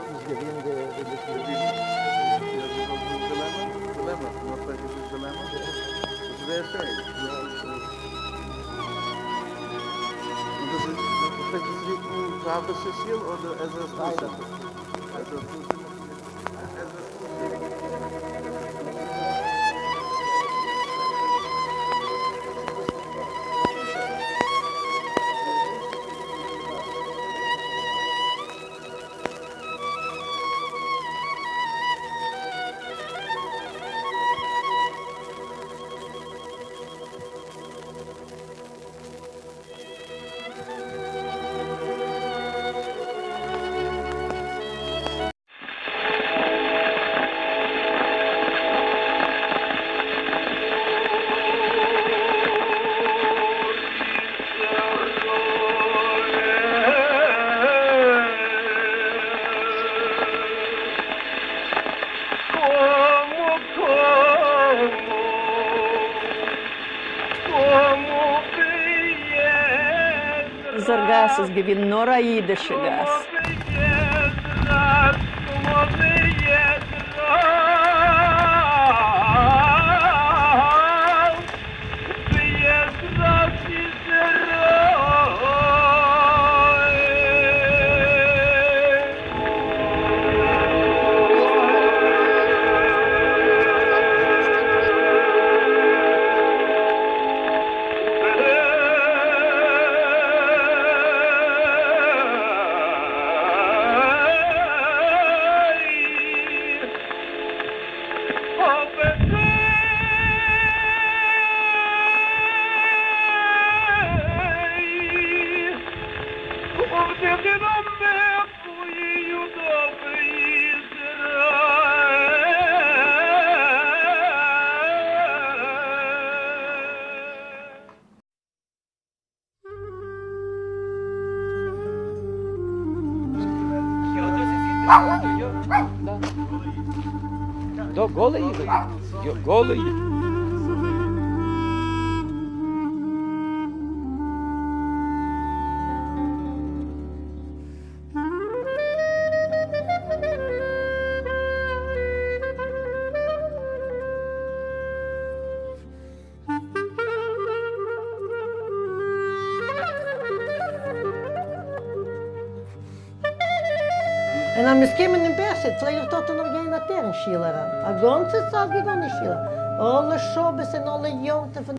נישט געווען די אונזער גאס איז געווען נאר א אידישע גאס. און אז מ'איז געקומען אין בערשעד פלעג איך דארטן נאך גיין א טערן שיל אריין, א גאנצע צייט געגאנגען אין שיל, אלע שבת און אלע יום טוב.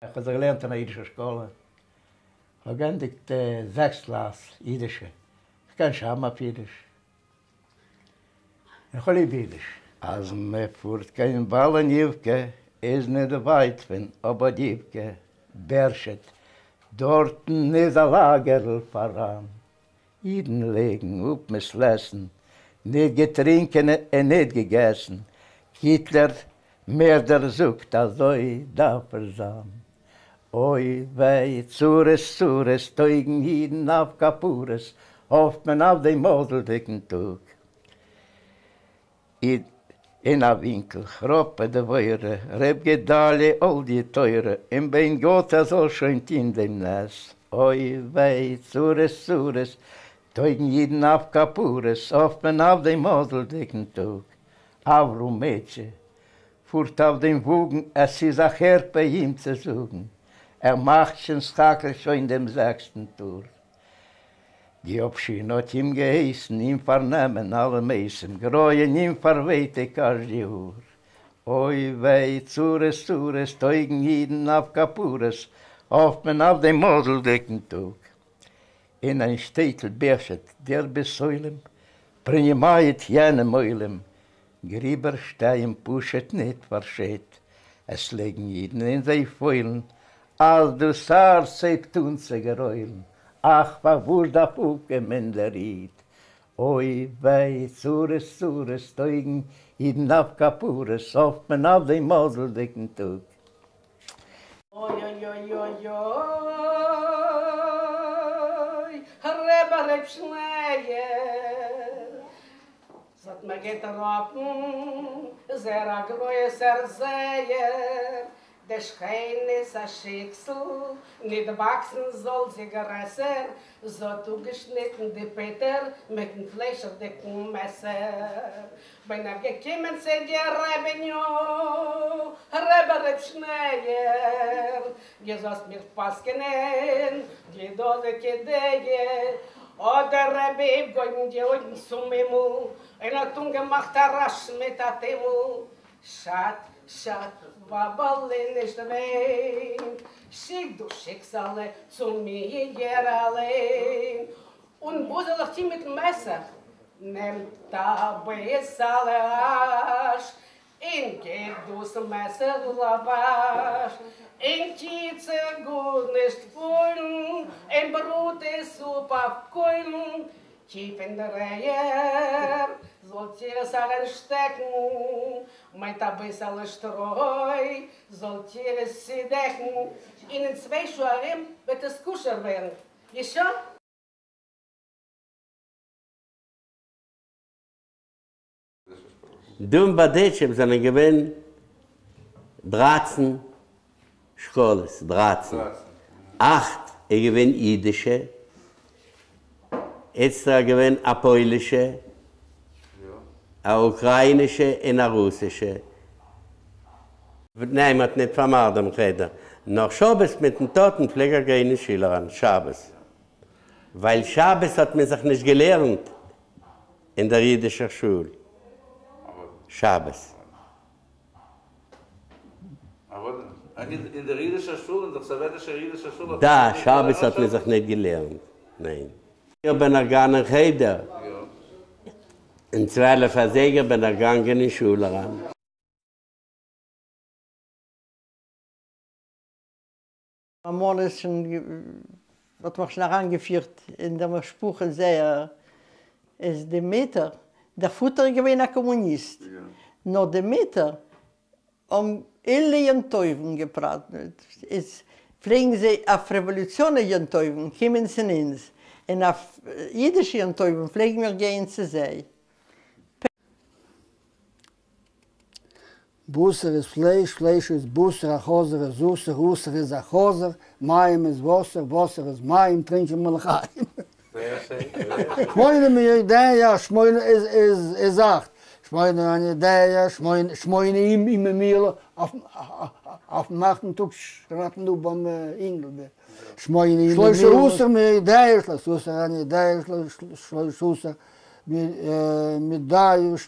איך האב זיך געלערנט אין א אידישער שקאלע, כ'האב געענדיגט זעקס קלאס אידישע, כ'קען שרייבן אויף אידיש, און כ'האב ליב אידיש. אז מען פארט קיין באלעניווקע איז ניט ווייט פון אבאדיווקע, בערשעד, דארטן איז א לאגערל פאראן, אידן ליגן אפ מעת-לעתן, ניט געטרונקען און ניט געגעסן, היטלער מערדער זאגט אזוי דארף ער זיין, אוי וויי צרות צרות טויגן אידן אויף כפרות, האפט מען אויף דעם מזל'דיגן טאג. אין א ווינקל כראפעט דבורה, ר' גדליה האלט די תורה, און בעט גאט ער זאל שוין טוהן דעם נס, אוי וויי צרות צרות טויגן אידן אויף כפרות, האפט מען אויף דעם מזל'דיגן טאג. אברהם איטשע פארט אויף דעם וואגן, עס איז א חרפה אים צו זאגן, ער מאכט שוין סך הכל שוין דעם זעקסטן טור. די אָבשטשינע האָט אים געהייסן אים פֿאַרנעמען אַלע מתים, גרויען אים פֿאַר ווייטיק אַזש די האָר. אוי וויי, צרות, צרות, טויגן ייִדן אויף כּפּרות, האָפֿט מען אויף דעם מזלדיקן טאָג. אין איין שטעטל בערשעט דער בית-עולם פּרינימאַיעט יענעם עולם, גריבער שטייען פּשוט ניט פֿאַרשיט, עס ליגן ייִדן און זיי פֿוילן, אַז דאָס האַרץ הייבט אָן צו גרוילן, אַך, פֿאַר וואָס דאַרף אָפּקומען דער ייִד? אוי וויי, צרות, צרות, טויגן ייִדן אויף כּפּרות, האָפֿט מען אויף דעם מזלדיקן טאָג. אוי אוי אוי אוי אוי, רבי ר' שניאור, ס'האט מיר געטראפן זעהר א גרויסער זעהער, די שכנה איז א שיקסל, ניט וואקסן זאל זי גרעסער, זי האט אפגעשניטן די פוטער מיטן פליישערדיגן מעסער. בין איך געקומען צו דיר רבי'ניו, רבי ר' שניאור, דו זאלסט מיר פסק'נען די דאזיגע דעה. האט דער רבי אויפגעהויבן די אויגן צום הימל און האט אנגעמאכט א רעש מיט א טומל, שאט, שאט, ווייבעלע נישט וויין, שיק דאס שיקסעלע צו מיר אליין, און וואס זאל איך טון מיטן מעסער? נעמט א ביסעלע אש און גיט דאס מעסערל א וואש, און טוט זיך גארנישט פוילן, און בראט עס אפ אויף קוילן, טיף אין דער ערד זאלט איר עס אריינשטעקן, מיט א ביסעלע שטרוי זאלט איר עס צודעקן, און אין צוויי שעה ארום וועט עס כשר ווערן. ישא? דא אין בארדיטשוב זענען געווען דרײַצן שקאלעס, דרײַצן, אַכט איז געווען אידישע, איצטער איז געווען א פוילישע, א אוקראינישע און א רוסישע. ניין, מ'האט ניט פארמאכט דעם חדר, נאר שבת מיטן טאטן פלעג איך גיין אין שול אריין שבת, ווייל שבת האט מען זיך נישט געלערנט אין דער אידישער שול שבת. אין דער אידישער שול, אין דער סאוועטישער אידישער שול האט דא, שבת האט מען זיך ניט געלערנט, ניין. איך בין איך געגאנגען אין חדר, און 12 אזייגער בין איך געגאנגען אין שול אריין. אמאל איז שוין האט מיך שוין אריינגעפירט אין דער משפחה זייער איז די מוטער, דער פאטער איז געווען א קאמוניסט, נאר די מוטער האבן אלע יום טובים געפראוועט, איז פלעגן זיי אויף רעוואלוציאנע יום טובים קומען צו אונז, און אויף אידישע יום טובים פלעגן מיר גיין צו זיי. בשר איז פלייש, פלייש איז בשר, א חזיר איז אסור, אסור איז א חזיר, מים איז וואסער, וואסער איז מים, טרינקען מיר לחיים. שמונה מי יודע, שמונה איז אכט, שמונה אני יודע, שמונה ימי מילה, אויפן אכטן טאג שרייבט מען אפ ביים אינגל די שמונה ימי מילה. שלשה עשר מי יודע, שלשה עשר אני יודע, שלשה עשר מידיו,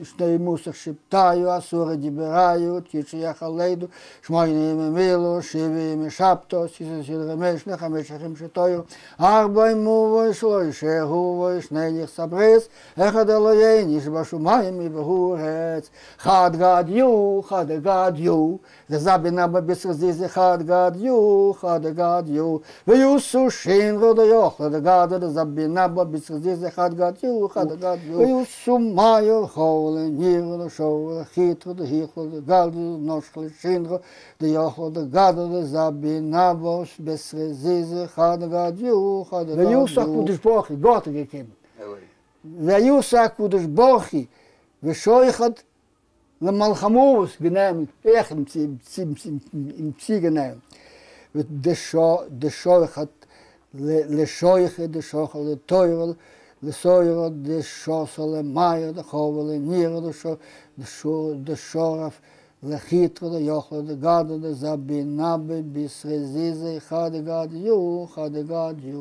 שנים עשר שבטיו, עשרה דיבריו, תשעה יחלדו, שמונה ימי מילה, שבעה ימי שבתא, שישה סדרי משנה, חמשה חומשי תורה, ארבעים אבות, שלשה אהובות, שני לוחות הברית, אחד אלהינו שבשמים ובארץ, חד גדיא, חד גדיא, דזבין אבא בתרא זיזא חד גדיא, חד גדיא, ועשו שינרא דאכלי דגדא דזבין אבא בתרא זיזא חד גדיא, חד גדיא, ועשו מיא לחולי נירא דשאו לחיטרא דהיכלא דגדא דנשכא לשינרא דאכלי דגדא דזבין אבא בתרא זיזא חד גדיא, חד גדיא. ויסע הקדוש ברוך הוא, גאט איז געקומען, ויסע הקדוש ברוך הוא ושוחד למלאך המוות גענעמען, איך אים צוגענעמען, דשוחד לשוחד דשוחד לתורה לתורה דשתא למיא דחבא לנירא דשרף לחיטרא דאכלי דגדא דזבין אבא בתרא זיזא חד גדיא חד גדיא.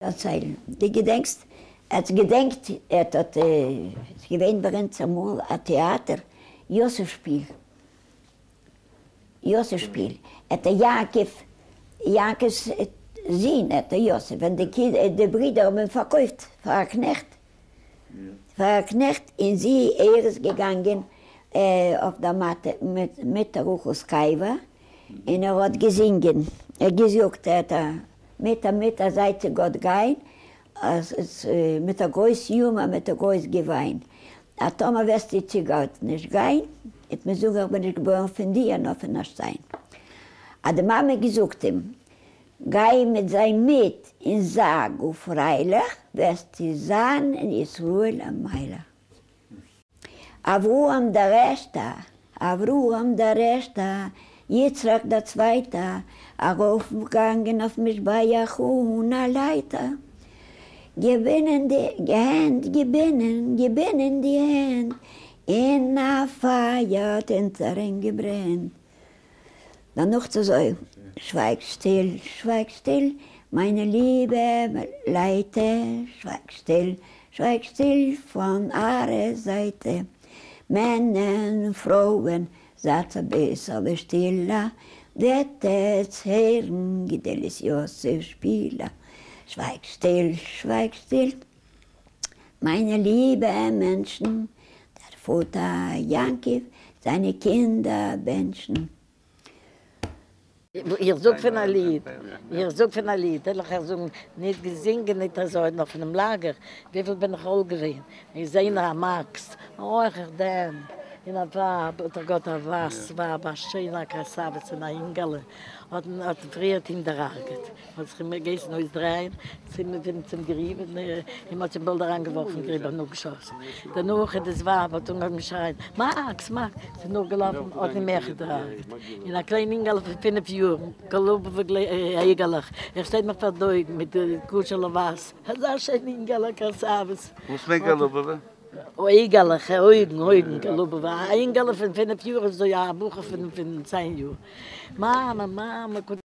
דערציילן. דו געדענקסט? עטס געדענקט? עט האט איז געווען ביי אונז אמאל א טעאטער יוסף שפיל. יוסף שפיל. עט דער יעקב, יעקב'ס זון עט דער יוסף, ווען די קינד די ברידער האבן אים פארקויפט פאר א קנעכט. פאר א קנעכט און זי ער איז געגאנגען אויף דער מאטע מיט מיט רחל'ס קבר און ער האט געזינגען ער האט געזאגט עט מיט א מיט א זיי צו גאט גיין, אז מיט א גרויס יאמער מיט א גרויס געוויין, א טאמער וועסטו צו גאט נישט גיין, וועט מען זאגן איך בין נישט געבוירן פון דיר נאר פון א שטיין. האט די מאמע געזאגט אים, גיי מיט זיי מיט און זיי גאר פרייליך, וועסטו זיין אין ישראל א מלך. אברהם דער ערשטער, אברהם דער ערשטער, יצחק דער צווייטער, ארויפגעגאנגען אויף מזבח אן א לייטער. געבינען די הענט, געבינען, געבינען די הענט, אין א פייער האט אונטער אים געברענט. דערנאך אזוי, שווייג שטיל, שווייג שטיל, מיינע ליבע לייטע, שווייג שטיל, שווייג שטיל פון אלע זייטע, מענער און פרויען, זייטס אביסעלע שטילער, וועט עטס הערן גדלי'ס יוסף שפילער, שווייג שטיל, שווייג שטיל, מיינע ליבע מענטשן, דער פאטער יעקב זיינע קינדער בענטשן. איך זאָג פֿון אַ ליד, איך זאָג פֿון אַ ליד, וועל איך אײַך זאָגן, ניט געזונגען, ניט אַזוי, נאָר פֿונעם לאַגער, וויפֿל בין איך אַלט געווען, און געזען אַ מאַקס, אויך איך דעם, און אַ ווײַב, האָט ער געהאַט אַ ווײַס ווײַב, אַ שיינע, אַ קראַסאַוויצע און אַ ייִנגעלע, האָט האָט פֿריִער אים דערהרגעט. האט זיך אים געהייסן אויסדרייען צום גריב און מען האט אים באלד אריינגעווארפן אין גריב און אפגעשאסן. דערנאך איז דאס ווייב האט אנגעהויבן שרייען מאקס! מאקס! זי איז נאכגעלאפן האט אים אויך דערהרגעט. און א קליין אינגעלע פון פינף יאר, גאלובעווע אייגעלעך, ער שטייט מיר פאר די אויגן מיט די קושעלע ווייס, אזא שיין אינגעלע קראסאוועץ. וואס מיינט גאלובעווע? אייגעלעך, אויגן, אויגן, גאלובעווע, א אינגעלע פון פינף יאר איז אזוי א בחור פון צען יאר. מאמע, מאמע.